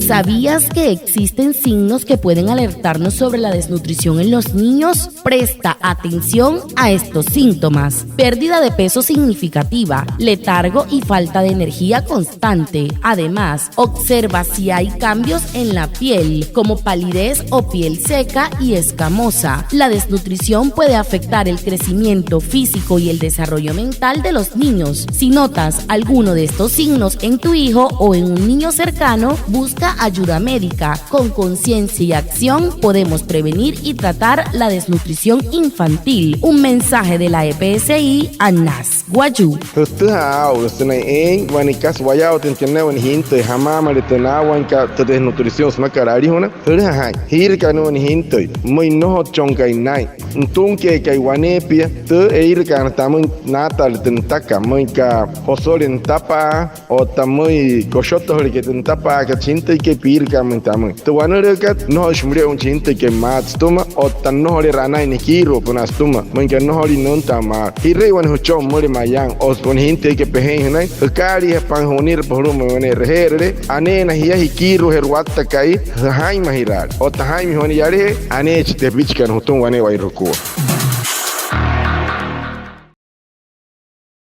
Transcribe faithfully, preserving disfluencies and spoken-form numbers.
¿Sabías que existen signos que pueden alertarnos sobre la desnutrición en los niños? Presta atención a estos síntomas. Pérdida de peso significativa, letargo y falta de energía constante. Además, observa si hay cambios en la piel, como palidez o piel seca y escamosa. La desnutrición puede afectar el crecimiento físico y el desarrollo mental de los niños. Si notas alguno de estos signos en tu hijo o en un niño cercano, busca ayuda médica. Con conciencia y acción podemos prevenir y tratar la desnutrición infantil. Un mensaje de la E P S I Anas Wayuu. Jütüjaa aa'u sünain eein wane kasa wayaawatüin tü ne'e wane jintüi jamaamalü tü naawainkat tü desnutrición sümakat alijuna. Jülüja jaa'in, jiirakaa nünain wane jintüi, müin nnojotchonkai naa'in, nütunkeekai waneepia tü eirakaana tamüin naata'ale tü nütakat, müin aka josole nütapa'a otta müin koshotojülekai tü nütapaakat, chi jintüikai piirakaa müin tamüin. Tü wanülüükat, nnojoishi müle'oin chi jintüikai maa sütüma otta nnojolüle anain nikiiru'upünaa sütüma, müin aka nnojolüin nüntaa maa. Ji'rüi wane jüchon müle mayaa o süpüla wane jintüikai pejein jünain, jükaaliijapa ju'unirapa julu'umüin wane e'reje'erüle, aneena jia jikiiru'ujee watta ka'i, jaa'inmajiraale otta jaa'inmajia wane yalajee, aneechi tepichikana jütüma wane wa'irukua.